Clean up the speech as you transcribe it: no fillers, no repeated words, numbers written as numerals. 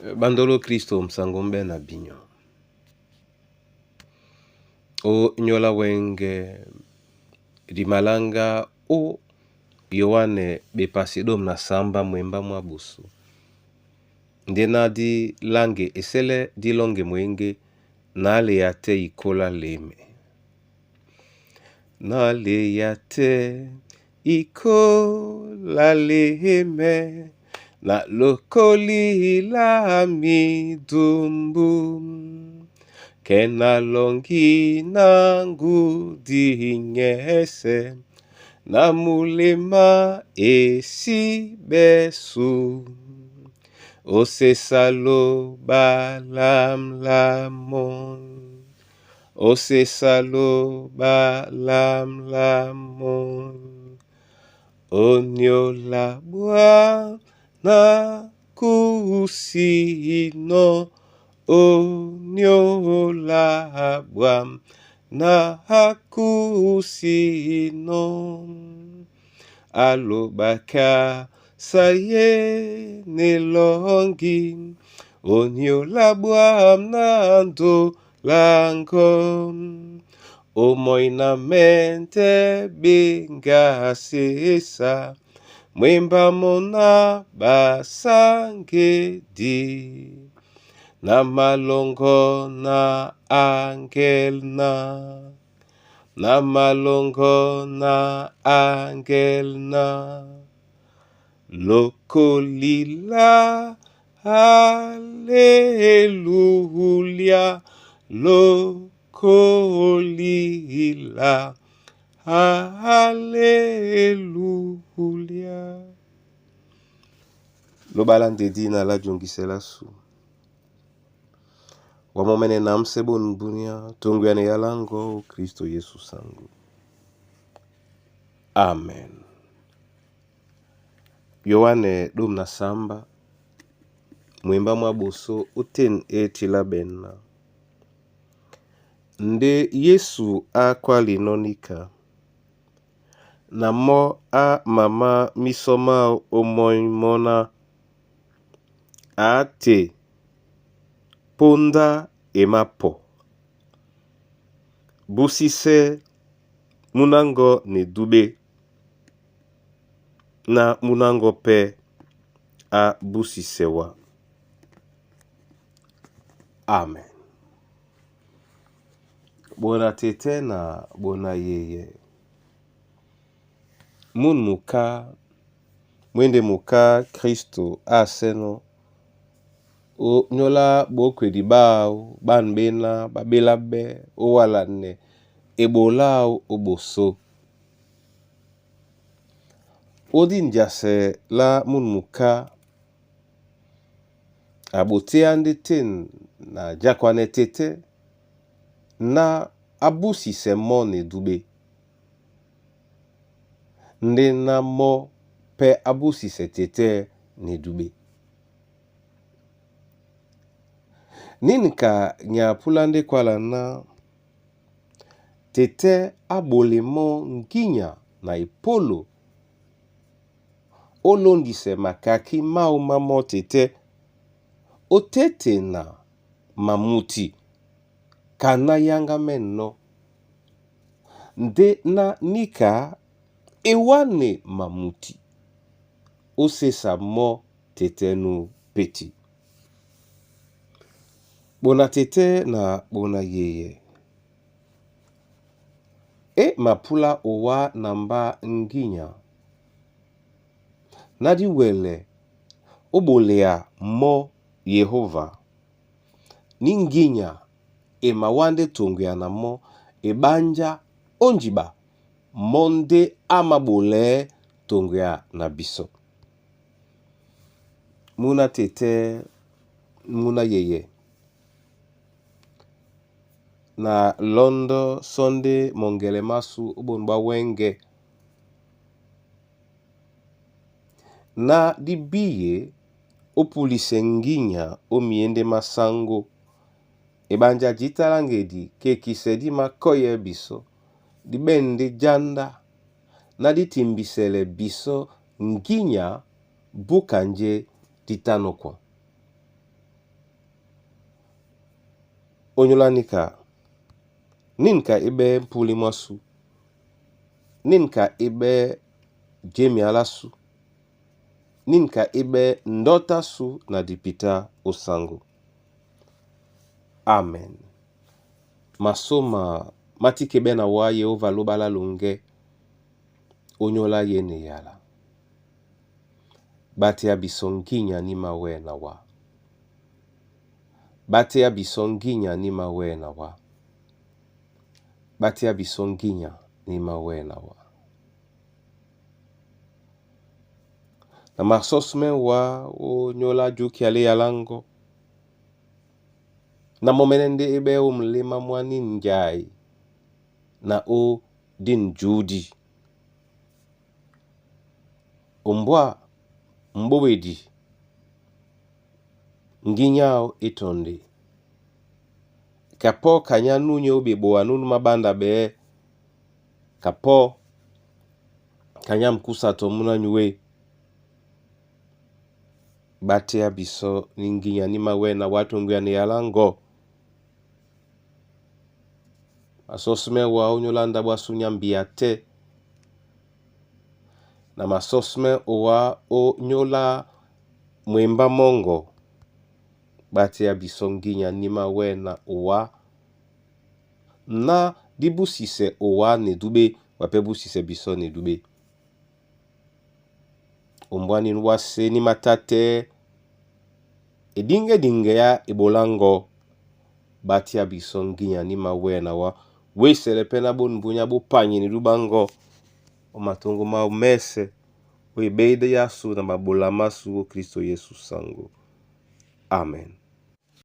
Bandolo Kristo msango mbe na binyo. O nyola wenge dimalanga o Yoane bepasi dom na samba mwemba mwa busu. Ndena di lange esele di longe mwenge na aleya te ikola leme. Na aleya te ikola leme na lokoli la midumbu ke na longi na ngudi nyese na mulema esi besu osesalo balamlamon osesalo balamlamon oniola bwa na kusino oniola bwa na kusino alobaka saye nelongi oniola bwa na ndolango omoina mente benga sesa mwemba mona basangedi na malongo na angelna na malongo na angelna lokolila aleluya lokolila aleluya lobala ndedi na la djongisela su wamomene na msebo nbunia tonguyane yalango Kristo Yesu sangu. Amen. Yohane dum na samba mwemba mwa boso uten etila bena nde Yesu akwali nonika na mo a mama misoma omoi mona ate ponda emapo busise munango ne dube na munango pe a busisewa. Amen. Bona tete na bona yeye. Mun muka mwende muka Kristo aseno o nyola bokwedi bao banbena babela be owala ne ebola oboso. Odi njase la mun muka abote ande ten na jakwane tete na abusise mo ne dube. Nde na mo pe abusise tete ne dube. Ninka nya pulande kwala na tete abolemo nginya na epolo olondise makaki mao mamo tete otete na mamuti kana yanga meno nde na nika ewane mamuti osesa mo tete nu peti. Bona tete na bona yeye. E mapula owa namba nginya. Nadi wele obolea mo Yehova. Ni nginya e mawande tongwea na mo ebanja onjiba monde amabole tongwea na biso. Muna tete muna yeye. Na Londo Sunday mongele masu obonba wenge. Na dibiye opulise nginya omiende masango. Ebanja jitalangedi kekisedi makoye biso. Dibende janda na ditimbisele biso nginya bukanje ditanokwa. Ónyólá níka, nín ka e ɓɛ́ mpúlí mwásū, nín ka e ɓɛ́ jémea lásū, nín ka e ɓɛ́ ndɔ́ ásū na dipitá ó saŋgó. Amen. Masóma má ti keɓɛ́ na wá Yehova lóɓá lá loŋgɛ́, ónyólá yé na eyala. Ɓátéá bisɔ́ ŋgínya ní mawɛ́ na wá. Ɓátéá bisɔ́ ŋgínya ní mawɛ́ na wá. Ɓátéá bisɔ́ ŋgínya ní mawɛ́ na wá. Na masɔ́smɛ́ wá ónyólá júkia lé eyalá ŋgɔ́. Na mɔ́mɛ́nɛ́ ndé é ɓɛ́ ó muléma mwá ní njai na ó dîn jǔdi. Ombwá m'ɓówedi, ŋgínya áō í tɔ́ndi. Kapɔ́ kanyá núnyé ó ɓeɓoa núnú mábándaɓɛɛ́. Kapɔ́ kanyá mukúsa tɔ mú ná nyǔ e. Ɓátéá bisɔ́ ní ŋgínya ní mawɛ́ na wá toŋgoya na eyalá ŋgɔ́. Masɔ́smɛ́ wá ónyólá ndáɓo ásū nyá mbia tɛ́. Na masɔ́smɛ́ owá ónyólá mwembá mɔ́ŋgɔ. Ɓátéá bisɔ́ ŋgínya ní mawɛ́ na owá. Ná dí búsisɛ owá na edúɓé, wa pɛ́ búsisɛ bisɔ́ na edúɓé. Ombwá nín wásē ní mátátɛ́ eɗíŋgɛ́ɗíŋgɛ á eɓolá ŋgɔ́. Ɓátéá bisɔ́ ŋgínya ní mawɛ́ na wá. Wésɛlɛ pɛ́ ná ɓôn búnyá ɓó panyɛ na edúɓú á ŋgɔ́. Ó matoŋgo máō mɛ́sɛ̄, ó eɓéidɛ́ ásū na maɓola másū ó Klísto Yésu saŋgó. Amen.